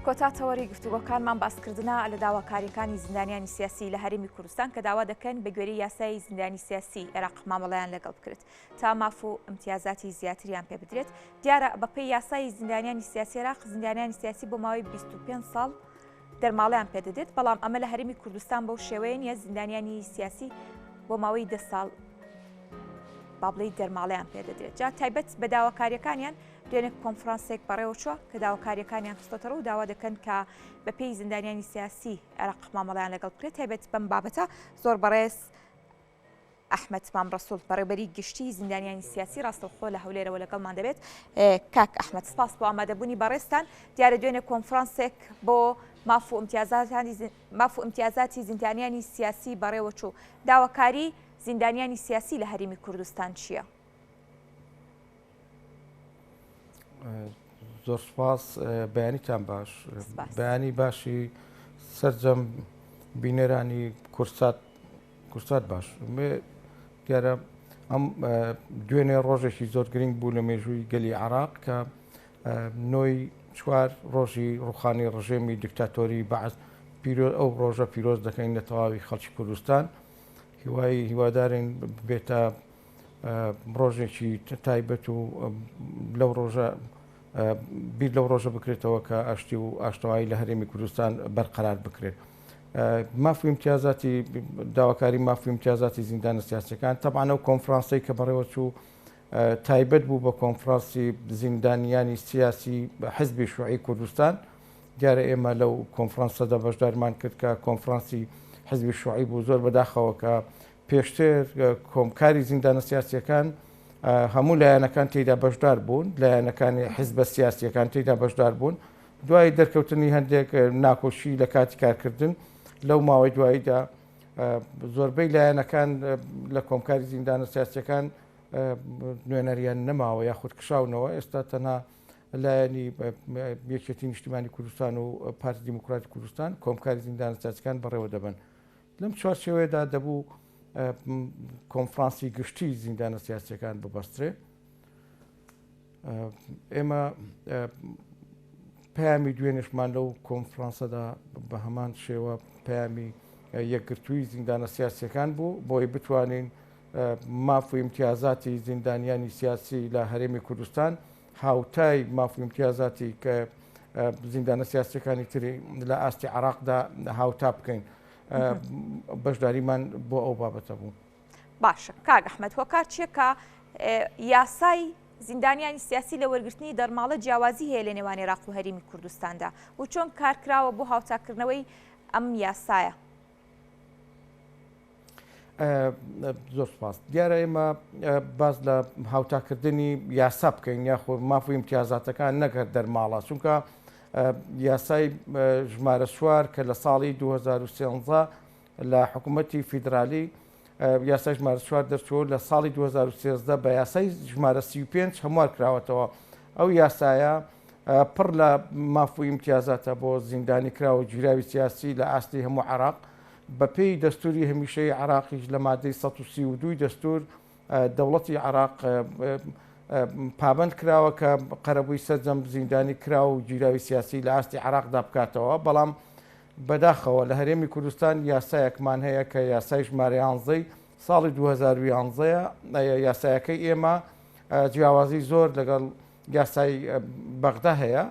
کۆتا تەوەری گفتوگۆکانمان باسکردنە لە داواکاریەکانی زیندانیانی سیاسی لە هەرێمی کوردستان کە داوا دەکەن بە گوێرەی یاسای زیندانی سیاسی عێراق مامەڵەیان لەگەڵ بکرێت تا ماف و ئیمتیازاتی زیاتریان پێ بدرێت. دیارە بەپێی یاسای زیندانیانی سیاسی عێراق زیندانیانی سیاسی بۆ ماوەی 25 ساڵ دەرماڵەیان پێدەدرێت، بەڵام ئەمە لە هەرێمی کوردستان بەو شێوەیە نییە، زیندانیانی سیاسی بۆ ماوەی دە ساڵ با بڵێی دەرماڵەیان پێدەدرێت. جا تایبەت بە داواکاریەکانیان دوێنێ کۆنفرانسێک بەڕێوەچووە کە داواکاریەکانیان خستۆتەڕوو و داوا دەکەن کە بەپێی زیندانیانی سیاسی عێراق مامەڵەیان لەگەڵ بکرێت. تایبەت بەم بابەتە زۆر بەڕێز ئەحمەد مام ڕەسوڵ، بەڕێوبەری گشتیی زیندانیانی سیاسی ڕاستەوخۆ لە هەولێرەوە لەگەڵمان دەبێت. کاک ئەحمەد سپاس بۆ ئامادەبوونی بەڕێزتان. دیارە دوێنێ کۆنفرانسێک بۆ ماف و ئیمتیازاتانی ماف و ئیمتیازاتی زیندانیانی سیاسی بەڕێوەچوو. داواکاری زیندانیانی سیاسی لە هەرێمی کوردستان چییە؟ زۆر سپاس بەیانیتان باش بەیانی باشی سەرجەم بینەرانی کورسات کورسات باش دیارە ئەم دوێنێ ڕۆژێکی زۆر گرنگ بوو لە مێژووی گەلی عراق کە نۆی چوار ڕۆژی ڕوخانی ڕژێمی دیکتاتۆری بەعس پیرۆ ئەو ڕۆژە پیرۆز دەکەین لە تەواوی خەڵکی کوردستان هیوای هیوادارین بێتە ڕۆژێکی تایبەت و لەو ڕۆژە بیر لەو ڕۆژە بکرێتەوە کە ئاشتی و ئاشتەوایی لە هەرێمی کوردستان بەرقەرار بکرێت. ماف و ئیمتیازاتی داواکاری ماف و ئیمتیازاتی زیندانە سیاسەکان تەبعەن ئەو کۆنفرانسەی کە بەڕێوە چوو تایبەت بوو بە کۆنفرانسی زیندانیانی سیاسی حزبی شوعی کوردستان دیارە ئێمە لەو کۆنفرانسەدا بەشدارمان کرد کە کۆنفرانسی حزبی شوعی بوو زۆر بەداخەوە کە پێشتر کۆمکاری زیندانە سیاسیەکان هەموو لایەنەکان تێیدا بەشدار بوون، لایەنەکانی حزبە سیاسیەکان تێیدا بەشدار بوون. دوای دەرکەوتنی هەندێک ناکۆکی لە کاتی کارکردن لەو ماوەی دواییدا زۆربەی لایەنەکان لە کۆمکاری زیندانە سیاسیەکان نوێنەریان نەماوە یاخود کشاونەوە ئێستا تەنها لایەنی یەکێتی نیشتیمانی کوردستان و پارتی دیموکراتی کوردستان کۆمکاری زیندانە سیاسەکان بەڕێوە دەبەن. لەم چوارچێوەیەدا دەبوو کۆنفرانسی گشتی زیندانە سیاسیەکان ببەسترێ. ئێمە پەیامی دوێنێشمان لەو کۆنفرانسەدا بە هەمان شێوە پەیامی یەکگرتووی زیندانە سیاسیەکان بوو بۆی بتوانین ماف و ئیمتیازاتی زیندانیانی سیاسی لە هەرێمی کوردستان هاوتای ماف و ئیمتیازاتی کە زیندانە سیاسیەکانی تری لە ئاستی عراقدا هاوتا بکەین بەشداریمان بۆ ئەو بابەتە بوو. باشە کاک ئەحمەد هۆکار چییە کە یاسای زیندانیانی سیاسی لە وەرگرتنی دەرماڵە جیاوازی هەیە لە نێوان عێراق و هەرێمی کوردستاندا و چۆن کارکراوە بۆ هاوتاکردنەوەی ئەم یاسایە؟ زۆر سپاس دیارە ئێمە باس لە هاوتاکردنی یاسا بکەین یاخۆ ماف و ئیمتیازاتەکان نەگەر دەرماڵە چونکە یاسای ژمارە چوار کە لە ساڵی 2013 لە حکوومەتی فیدرالی یاسای ژمارە چوار دەرچووە لە ساڵی 2013 بە یاسای ژمارە 35 هەموار کراوەتەوە ئەو یاسایە پڕ لە ماف و ئیمتیازاتە بۆ زیندانی کراوە گیراوی سیاسی لە ئاستی هەموو عراق بەپێی دەستووری هەمیشەیی عێراقیش لە مادەی 132 ی دەستوور دەوڵەتی عێراق پابەند کراوە کە قەرەبووی سەرجەم زیندانی کراو و گیراوی سیاسی لە ئاستی عێراقدا بکاتەوە، بەڵام بەداخەوە لە هەرێمی کوردستان یاسایەکمان هەیە کە یاسای ژمارە یانزەی ساڵی 2011 یاسایەکەی ئێمە جیاوازی زۆر لەگەڵ یاسای بەغدا هەیە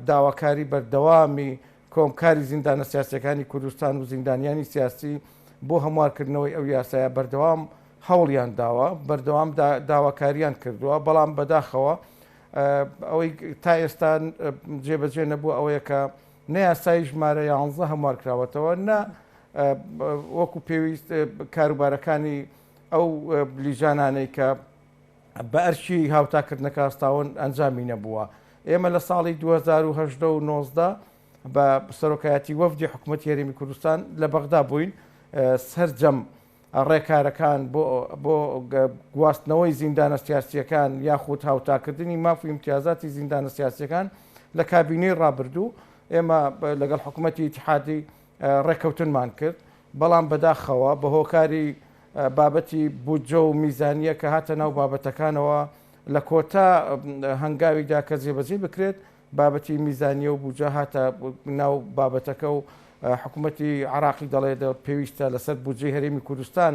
داواکاری بەردەوامی کۆمکاری زیندانە سیاسیەکانی کوردستان و زیندانیانی سیاسی بۆ هەموارکردنەوەی ئەو یاسایە بەردەوام هەوڵیان داوە، بەردەوام داواکاریان کردووە، بەڵام بەداخەوە ئەوەی تا ئێستا جێبەجێ نەبووە ئەوەیە کە نە یاسای ژمارە یانزە هەموار کراوەتەوە نە وەکو پێویست کاروبارەکانی ئەو لیژانانەی کە بە ئەرکی هاوتاکردنەکە هەستاون ئەنجامی نەبووە. ئێمە لە ساڵی 2018 و 19 بە سەرۆکایەتی وەفدی حکوومەتی هەرێمی کوردستان لە بەغدا بووین سەرجەم ڕێکارەکان بۆ بۆ گواستنەوەی زیندانە سیاسیەکان یاخود هاوتاکردنی ماف و ئیمتیازاتی زیندانە سیاسیەکان لە کابینەی ڕابردوو ئێمە لەگەڵ حکوومەتی ئیتحادی ڕێککەوتنمان کرد، بەڵام بەداخەوە بە هۆکاری بابەتی بودجە و میزانیە کە هاتە ناو بابەتەکانەوە لە کۆتا هەنگاویدا کە جێبەجێ بکرێت بابەتی میزانیە و بودجە هاتە ناو بابەتەکە و حکوومەتی عراقی دەڵێت پێویستە لەسەر بودجەی هەرێمی کوردستان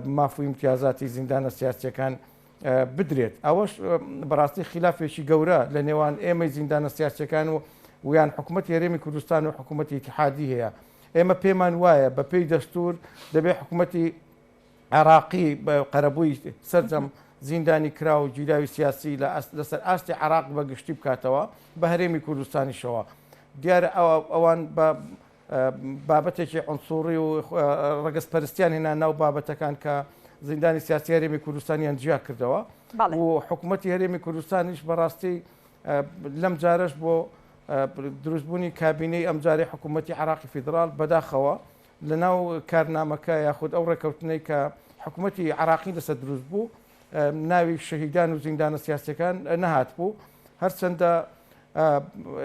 ماف و ئیمتیازاتی زیندانە سیاسیەکان بدرێت ئەوەش بەڕاستی خلافێکی گەورە لە نێوان ئێمەی زیندانە سیاسیەکان و ویان حکوومەتی هەرێمی کوردستان و حکوومەتی ئیتحادی هەیە ئێمە پێمان وایە بە پێی دەستور دەبێت حکوومەتی عێراقی قەرەبووی سەرجەم زیندانی کرا و گیراوی سیاسی لەسەر ئاستی عراق بە گشتی بکاتەوە بە هەرێمی کوردستانیشەوە دیارە ئەوان بە بابەتێکی عنسوڕی و ڕەگەزپەرستیان هێنا ناو بابەتەکان کە زیندانی سیاسی هەرێمی کوردستانیان جیا کردەوە و حکوومەتی هەرێمی کوردستانیش بەڕاستی لەم جارەش بۆ دروستبوونی کابینەی ئەمجارەی حکوومەتی عراقی فیدراڵ بەداخەوە لەناو کارنامەکە یاخود ئەو ڕێکەوتنەی کە حکوومەتی عراقی لەسەر دروست بوو ناوی شەهیدان و زیندانە سیاسەکان نەهات بوو هەرچەندە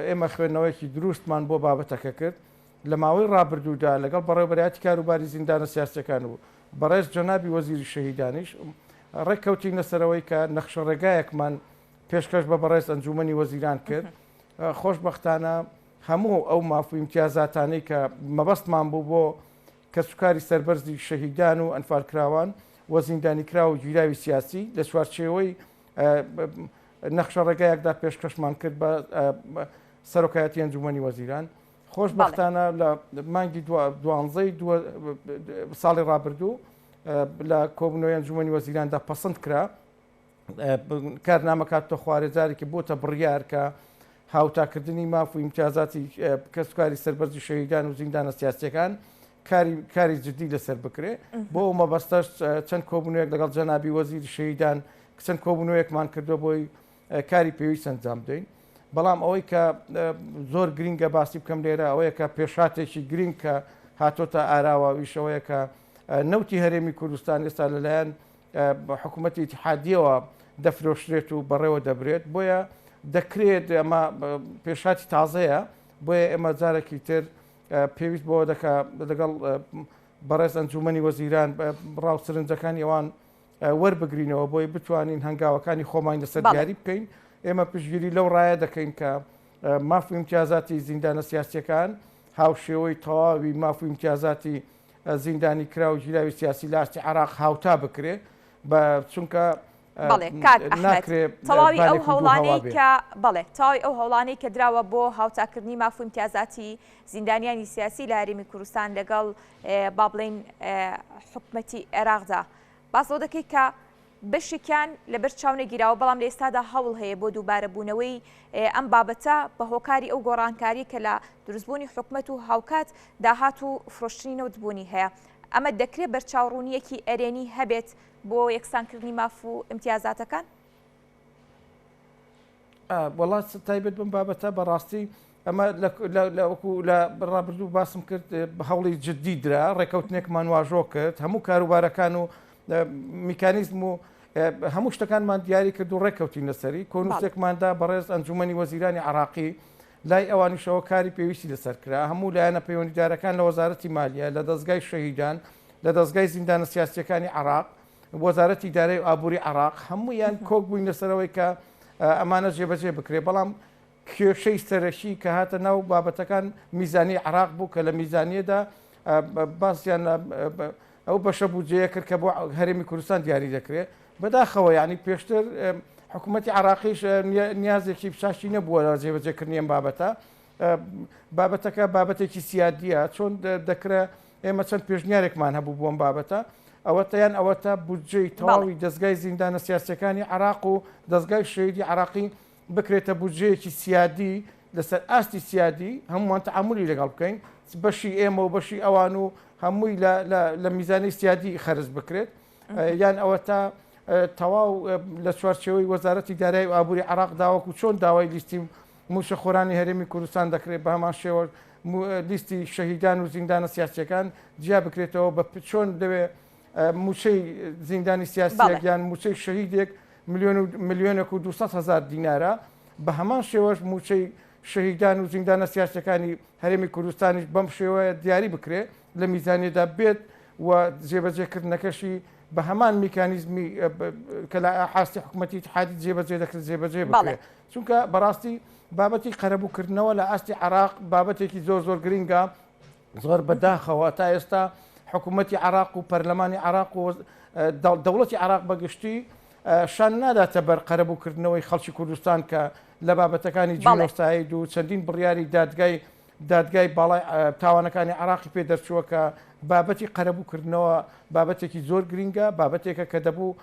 ئێمە خوێندنەوەیەکی دروستمان بۆ بابەتەکە کرد لە ماوەی ڕابردوودا لەگەڵ بەڕێوەبەرایەتی کاروباری زیندانە سیاسیەکان و بەڕێز جەنابی وەزیری شەهیدانیش ڕێککەوتین لەسەرەوەی کە نەخشە ڕێگایەکمان پێشکەش بە بەڕێز ئەنجومەنی وەزیران کرد خۆشبەختانە هەموو ئەو ماف و ئیمتیازاتانەی کە مەبەستمان بوو بۆ کەسوکاری سەربەرزی شەهیدان و ئەنفالکراوان و زیندانیکراو و گیراوی سیاسی لە چوارچێوەی نەخشە ڕێگایەکدا پێشکەشمان کرد بە سەرۆکایەتی ئەنجومەنی وەزیران خۆشبەختانە لە مانگی دوانزەی ساڵی ڕابردوو لە کۆبوونەوەی ئەنجومەنی وەزیراندا پەسند کرا کارنامە کاتتە خوارێ جارێکی بۆتە بڕیار کە هاوتاکردنی ماف و ئیمتیازاتی کەسوکاری سەربەرزی شەهیدان و زیندانە سیاسیەکان کاری کاری جدی لەسەر بکرێ بۆ ئەو مەبەستەش چەند کۆبوونەوەیەک لەگەڵ جەنابی وەزیری شەهیدان چەند کۆبوونەوەیەکمان کردووە بۆی کاری پێویست ئەنجام بدەین بەڵام ئەوەی کە زۆر گرینگە باسی بکەم لێرە ئەوەیە کە پێشاتێکی گرینگ کە هاتۆتە ئاراوە ویشەوەیە کە نەوتی هەرێمی کوردستان ئێستا لەلایەن حکوومەتی ئیتحادیەوە دەفرۆشرێت و بەڕێوە دەبرێت بۆیە دەکرێت ئەمە پێشاتی تازەیە بۆیە ئێمە جارێکی تر پێویست بەوە دەکا لەگەڵ بەڕێز ئەنجومەنی وەزیران ڕاو سرنجەکانی ئەوان وەربگرینەوە بۆی بتوانین هەنگاوەکانی خۆمان لەسەر دیاری بکەین ئێمە پشتگیری لەو ڕایە دەکەین کە ماف و ئیمتیازاتی زیندانە سیاسیەکان هاوشێوەی تەواوی ماف و ئیمتیازاتی زیندانی کرا و گیراوی سیاسی لە ئاستی عراق هاوتا بکرێ بە چونکە بەڵێ کاک ئەحمەد تەواوی ئەو هەوڵانەی کە بەڵێ تەواوی ئەو هەوڵانەی کە دراوە بۆ هاوتاکردنی ماف و ئیمتیازاتی زیندانیانی سیاسی لە هەرێمی کوردستان لەگەڵ با بڵێین حکومەتی عێراقدا باس لەوە دەکەی کە بەشێکیان لەبەر چاو نەگیراوە بەڵام لە ئێستادا هەوڵ هەیە بۆ دووبارەبوونەوەی ئەم بابەتە بە هۆکاری ئەو گۆڕانکاری کە لە دروستبوونی حکومەت و هاوکات داهات و فرۆشتنی نەوت بوونی هەیە ئەمە دەکرێت بەرچاوڕوونیەکی ئەرێنی هەبێت بۆ یەکسانکردنی ماف و ئیمتیازاتەکان؟ وەڵا تایبەت بەم بابەتە بەڕاستی ئەمە وەکو لە ڕابردوو باسم کرد هەوڵی جددی درا ڕێکەوتنێکمان واژۆ کرد هەموو کاروبارەکان و میکانیزم و هەموو شتەکانمان دیاری کرد و ڕێککەوتین لەسەری کۆنووسێکماندا بەڕێز ئەنجومەنی وەزیرانی عراقی لای ئەوانیشەوە کاری پێویستی لەسەر کرا هەموو لایەنە پەیوەندیدارەکان لە وەزارەتی مالیە لە دەستگای شەهیدان لە دەستگای زیندانە سیاسیەکانی عراق وەزارەتی دارایی و ئابووری عراق هەمویان کۆک بووین لەسەرەوەی کە ئەمانە جێبەجێ بکرێ بەڵام کێشەی سەرەکی کە هاتە ناو بابەتەکان میزانی عراق بوو کە لە میزانیەدا باسیان لە ئەو بەشە بودجەیە کرد کە بۆ هەرێمی کوردستان دیاری دەکرێت بەداخەوە یعنی پێشتر حکوومەتی عراقیش نیازێکی چاشی نەبووە لە جێبەجێکردنی ئەم بابەتە بابەتەکە بابەتێکی سیادیە چۆن دەکرێت ئێمە چەند پێشنیارێکمان هەبوو بۆم بابەتە ئەوەتە یان ئەوەتە بودجەی تەواوی دەستگای زیندانە سیاسەکانی عراق و دەستگای شەیدی عراقی بکرێتە بودجەیەکی سیادی لەسەر ئاستی سیادی هەمووان تەعامولی لەگەڵ بکەین بەشی ئێمە و بەشی ئەوان و هەمووی لە میزانی سیادی خەرج بکرێت یان ئەوە تا تەواو لە چوارچێوەی وەزارەتی دارایی و ئابووری عراق داوەکو چۆن داوای لیستی موچەخۆرانی هەرێمی کوردستان دەکرێت بە هەمان شێوە لیستی شەهیدان و زیندانە سیاسیەکان جیا بکرێتەوە بە چۆن دەوێ موچەی زیندانی سیاسیەک یان موچەی شەهیدێک ملیۆن و ملیۆنێک و 200 هەزار دینارە بە هەمان شێوەش موچەی شەهیدان و زیندانە سیاسەکانی هەرێمی کوردستانیش بەم شێوەیە دیاری بکرێ لە میزانیەدا بێت و جێبەجێکردنەکەشی بە هەمان میکانیزمی کە لە حاستی حکوومەتی اتحادی جێبەجێ دەکرێت جێبەجێ بکرێت چونکە بەڕاستی بابەتی قەرەبووکردنەوە لە ئاستی عراق بابەتێکی زۆر زۆر گرنگە زۆر بەداخەوە تا ئێستا حکوومەتی عراق و پەرلەمانی عراق و دەوڵەتی عراق بەگشتی شان ناداتە بەر قەرەبووکردنەوەی خەڵکی کوردستان کە لە بابەتەکانی جینۆساید و چەندین بڕیاری دادگای دادگای باڵای تاوانەکانی عراقی پێ دەرچووە کە بابەتی قەرەبووکردنەوە بابەتێکی زۆر گرینگە، بابەتێکە کە دەبوو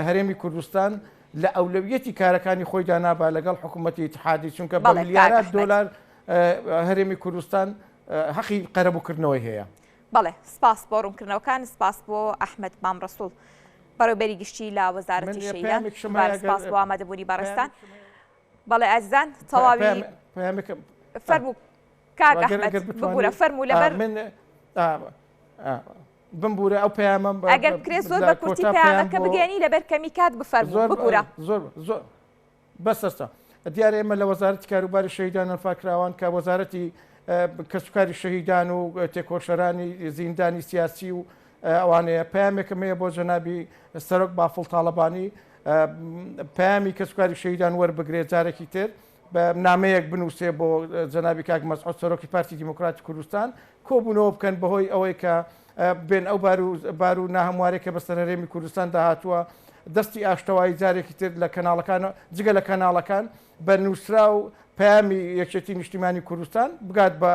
هەرێمی کوردستان لە ئەولەویەتی کارەکانی خۆیدا نابا لەگەڵ حکوومەتی ئیتحادی چونکە بە ملیارات دۆلار هەرێمی کوردستان هەقی قەرەبووکردنەوەی هەیە. بەڵێ سپاس بۆ ڕوونکردنەوەکان سپاس بۆ ئەحمەد مام ڕەسوڵ بەڕێوبەری گشتی لە وەزارەتی شەهیدان سپاس بۆ ئامادەبوونی بەڕێزتان. بەڵێ ئازیزان تەواوی فەرموو کاک ئەحمەد ببورە فەرموو لەبەر بمبورە ئەو پەیامەم ئەگەر بکرێت زۆر بە کورتی پەیامەکە بگەێنی لەبەر کەمی کات بفەرموو ببورە زۆر زۆر بەسەستە دیارە ئێمە لە وەزارەتی کاروباری شەهیدان ئەنفالکراوان کە وەزارەتی کەسوکاری شەهیدان و تێکۆشەرانی زیندانی سیاسی و ئەوانەیە پەیامێکم هەیە بۆ جەنابی سەرۆک بافڵ تاڵەبانی پەیامی کەسوکاری شەهیدان وەربگرێت جارێکی تر بە نامەیەک بنووسێ بۆ جەنابی کاک مەسعود سەرۆکی پارتی دیموکراتی کوردستان کۆبوونەوە بکەن بەهۆی ئەوەی کە بێن ئەو بار و ناهەموارێک کە بەسەر هەرێمی کوردستان داهاتووە دەستی ئاشتەوایی جارێکی تر لە کەناڵەکان جگە لە کەناڵەکان بە نووسراو پەیامی یەکێتی نیشتیمانی کوردستان بگات بە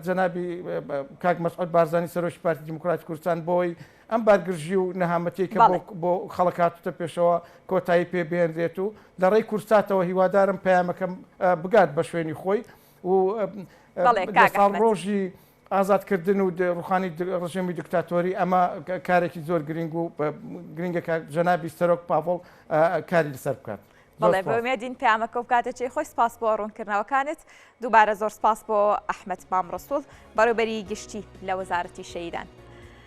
جەنابی کاک مەسعود بارزانی سەرۆکی پارتی دیموکراتی کوردستان بۆی ئەم بارگرژی و نەهامەتیەی کە بۆ خەڵک هاتوتە پێشەوە کۆتایی پێ بهێنرێت و لە ڕێی کورساتەوە هیوادارم پەیامەکەم بگات بە شوێنی خۆی و لە ساڵڕۆژی ئازادکردن و ڕوخانی ڕژێمی دیکتاتۆری ئەمە کارێکی زۆر گرنگ و گرنگە کە جەنابی سەرۆک پاڤڵ کاری لەسەر بکات. بەڵێ بەمێدین پەیامەکە بکاتە چێ خۆی سپاس بۆ ڕوونکردنەوەکانت دووبارە زۆر سپاس بۆ ئەحمەد مام ڕسوڵ بەڕێوبەری گشتی لە وەزارەتی شەیدان.